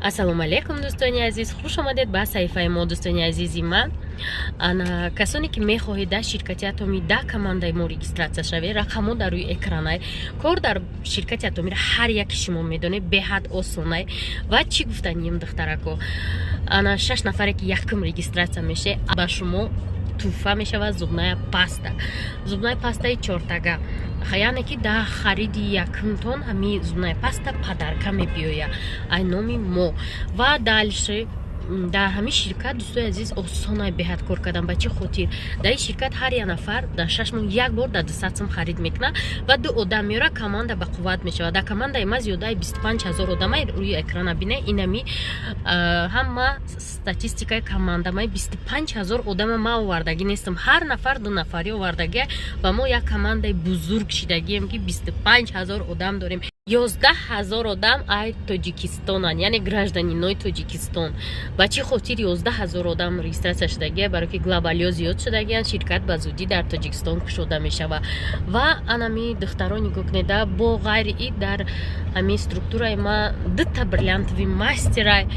Ассалому алайкум, дӯстони азиз, хуш омадед ба саҳифаи мо. Дӯстони азизи ман, ана касоне ки мехоҳед дар ширкати Атомӣ, дар командаи мо регистрация шавед, рақамҳо дар рӯи экранай. Кор дар ширкати Атомиро ҳар яки шумо медонед, беҳад осонай. Ва чӣ гуфтанем, духтарако, ана шаш нафаре ки якум регистрация меше, ба шумо тӯҳфа мешавад зубная паста, зубная пастаи чортага, яъне ки дар хариди якумтон ҳами зубная паста подарка мебиёяд ай номи мо. Ва дальше дар ҳамин ширкат, дӯстои азиз, осонай беҳад кор кардан. Ба чӣ хотир? Дар ин ширкат ҳар як нафар дар 6 моҳ як бор дар 200 сум харид мекунад ва ду одам меёрад, команда ба қувват мешавад. Дар командаи ма зиёдаи 25 000 одамай. Рӯи экрана бинед, инами ҳама статистикаи командамаи. 25 000 одама ма овардагӣ нестам, ҳар нафар ду нафарӣ овардагия ва мо як командаи бузург шидагием, ки 25 000 одам дорем. 11 000 одам ай Тоҷикистонанд, яъне гражданинои Тоҷикистон. Ба чӣ хотир 11 000 одам регистрация шудагия? Барое ки глобалиё зиёд шудагиянд, ширкат ба зудӣ дар Тоҷикистон кушода мешавад. Ва анами духтаро нигоҳ кунед, бо ғайри и дар ҳамин структураи ма дута бриллиантовый мастерай,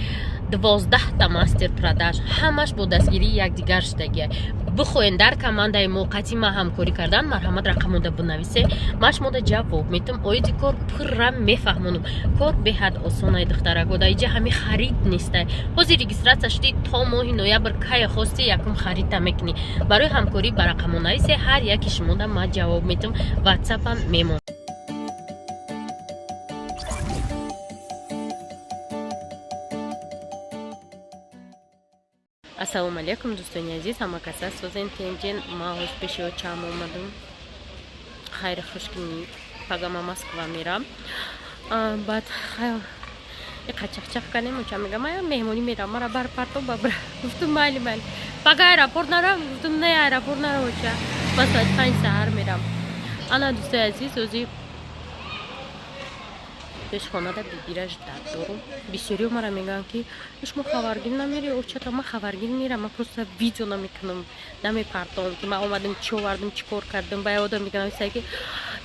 12-та мастер продаж, ҳамаш бо дастгирии якдигар шудагия. Бихоҳен дар командаи мо қатъи ма ҳамкорӣ кардан, марҳамат, рақамода бинависе, ман шумода ҷавоб метам, оиди кор пурра мефаҳмонам. Кор беҳад осонай, духтарако. Дар иҷа ҳами харид нестай. Ҳозир регистрация шудӣ, то моҳи ноябр кае хости якум харидта мекунӣ. Барои ҳамкорӣ ба рақамо нависе, ҳар яки шумода ман ҷавоб метам, ватсапам мемон. Ассалому алайкум, дӯстони азиз, ҳама каса созен, тенҷен. Ма ҳоз пеши очам омадам. Хайри хушкини, пага ма Москва мерам. Баъд қачақчақ кардем. Оча мега, ма меҳмонӣ мерам, мара бар парто бабра. Гуфтум, майли, майли. Пага аэропорт нарам? Гуфтум, не, аэропорт нарам, оча, ма соати 5 саҳар мерам. Ана, дӯстои азиз, ози пешхонада бибираш дард дорум. Бисёриё мара мегӯянд, ки шумо хабаргир намери очата. Ман хабаргир мерам, ман просто видео намекунам, намепартом, ки ман омадам, чӣ овардам, чӣ кор кардам. Ба одам мегӯям, ки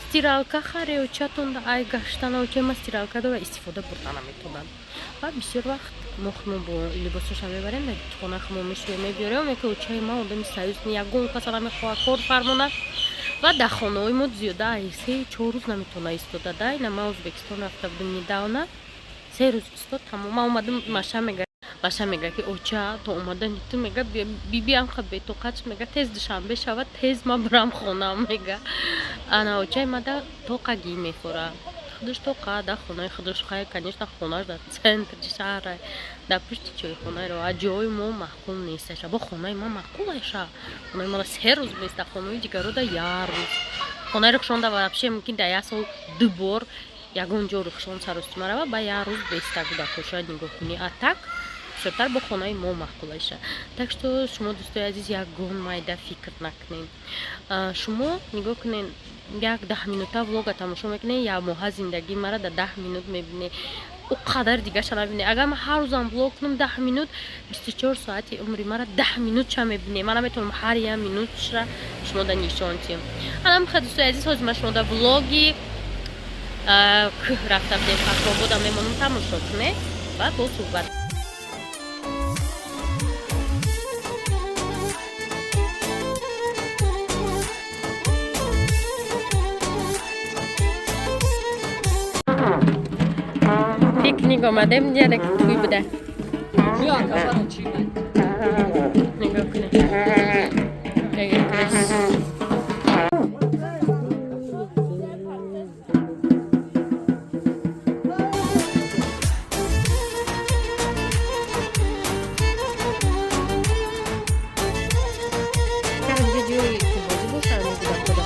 стиралка харе очатон ай гаштана. Оча ма стиралка дора, истифода бурда наметонам. Ва бисёр вақт мо худмон бо либосоша мебарем, дар хона худмон мешӯем, мебиёрем. Яке очаи ма одами союз, ягон каса намехоҳад кор фармонад ва дар хонаҳои мо зиёда 3-4 рӯз наметавона истода. Да ина ман Ӯзбекистон рафта будем недавно, 3 рӯз истод, тамом. Ман омадам, маша мега, маша мега, ки оча то омадани ту, мега, бибиам ха бетоқат, мега, тез душанбе шавад, тез ман бурам хонаам, мега. Ана очаи мада тоқагӣ мехӯра, худаш тоқа дар хонаи худаш. Хай, конечно, хонааш дар центри шаҳра, дар пушти чойхонаро. А ҷои мо маъқул несташа. Бо хонаи ма маъқул аша, хонаи мара 3 рӯз места, хонаи дигаро да як рӯз. Хонаи Рухшонда вообще мумкин дар як сол ду бор ягон ҷо Рухшон саростима рава, ба як рӯз беста кӯдакоша нигоҳ кунӣ. А так бисёртар бо хонаи мо маъқул аша. Так что шумо, дӯстои азиз, ягон майда фикр накунед. Шумо нигоҳ кунед, як 10 минута влога тамошо мекунед, як моҳа зиндагии мара дар 10 минут мебинед, о қадар дигаша набинед. Агар ман ҳар рӯзам влог кунам 10 минут, 24 соати умри мара 10 минутша мебинед. Ман наметавонам ҳар як минутшра шумода нишон диҳам. Анамха, дӯстои азиз, ҳозир ман шумода влоги кӯҳ рафта будем, Фахробода мемонам, тамошо кунед ва бо суҳбат. Пикник омадем, яне ки тӯй буда. Нигоҳ кунед. Нигоҳ кунед. Ҷои бозӣ бошад, кӯдакода.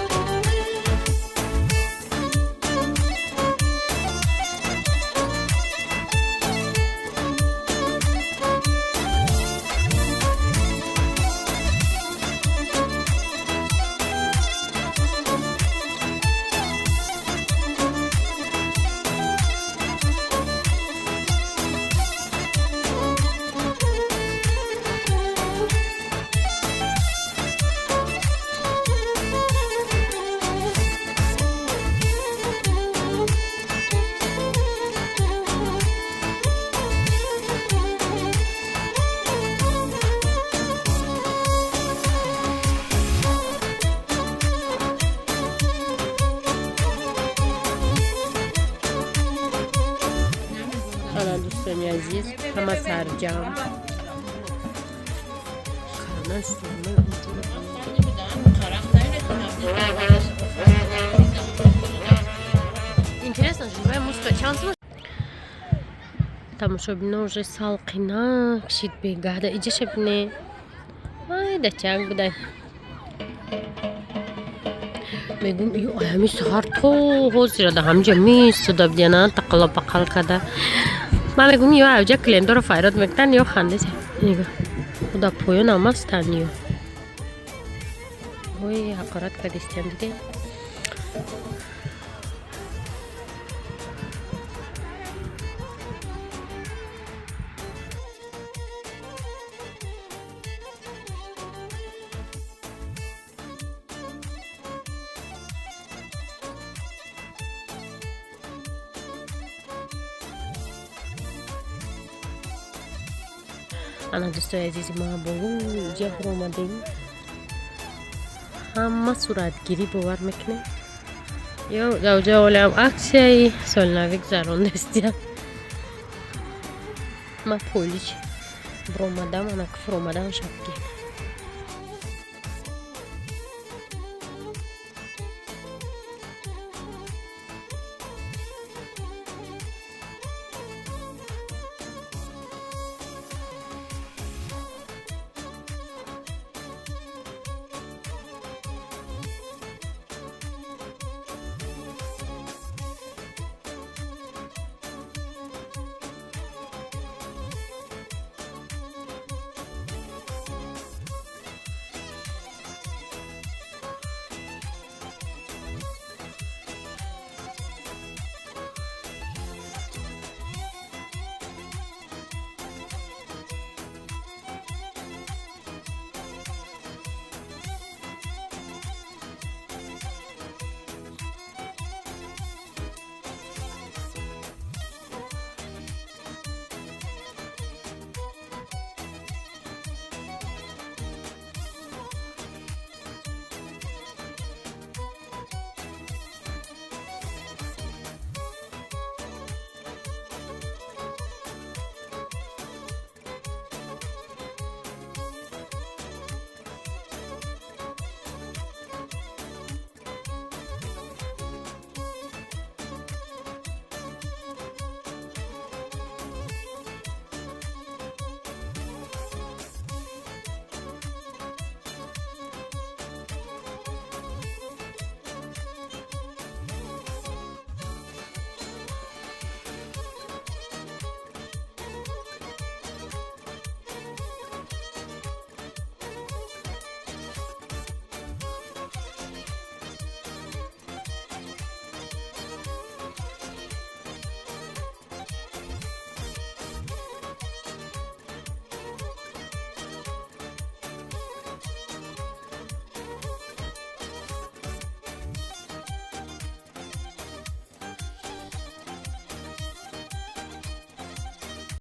Дӯстони азиз, ҳама сарҷамъ. Интересно, живая музыка чанд сум? Тамошобино, уже салқинак шид бегада. Иҷаша бине, ай дачак будай. Мегум, ё ҳами саҳар то ҳозира да ҳамҷа месуда бидяна, тақала пақал када. Ман мегум, ё авҷа клиенторо файрод мекунанд, ё хандеса. Нигоҳ, худа поёнам астанд, ё ой, ҳақорат кардистиям, дидем. Ана, дӯстои азизи ма, боло иҷа биромадем, ҳама суратгирӣ, бовар мекунем, ё даоҷа олиам аксияи солнавӣ гузарондастиям. Ма полич биромадам, ана куфр омадан шаб.